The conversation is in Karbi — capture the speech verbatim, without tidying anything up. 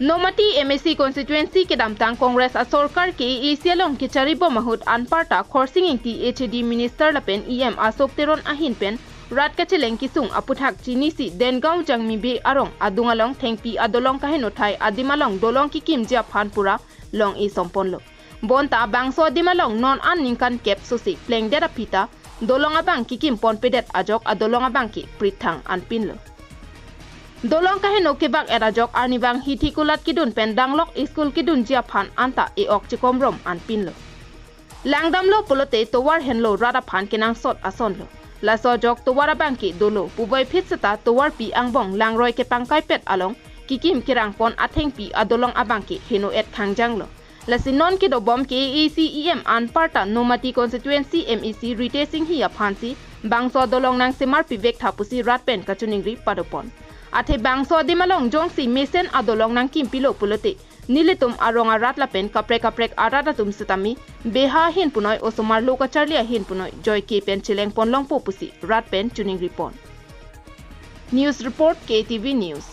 Nomati M A C constituency kedamtang Congress asorkar K A A C along kecharibom ahut anparta Khorsing Engti H A D minister lapen E M Ashok Teron ahin pen rat kacheleng kesung aphuthak chinisi Dengaon Jangmibe arong adung along thengpi adolong kaheno thai adim along dolong kekimji aphan pura long-e somponlo. Bonta bangso adim along non an ningkan kep sosi plengdet aphi ta dolong abang kekimponpedet ajok adolong abangke prithang anpinlo. Dolong kaheno kevak-et ajok arnivang hithi kulat kedun pen danglok school kedunji aphan anta e-ok chekomrom anpinlo. Langdamlo pulote tovar henlo rat aphan kenangsot asonlo. Laso ajok tovar abangke dolo puvoiphit seta tovarpi angbong langroi kepangkaipet along kekim kerangpon athengpi adolong abangke heno-et khangjanglo. Lasi non kedobom K A A C E M anparta Nomati constituency M A C Ritesh Engti aphansi bangso adolong nangsemarpivek tha pusi rat pen kachiningri padopon. Athe bangso adim along jongsi mesen adolong nangkimpilo pulote nelitum arong arat lapen kaprek kaprek arat atum setame Beha ahin punoi osomar lo kacharli ahin punoi joike pen chelengpon longpo pusi rat pen chiningripon. News report, K T V News.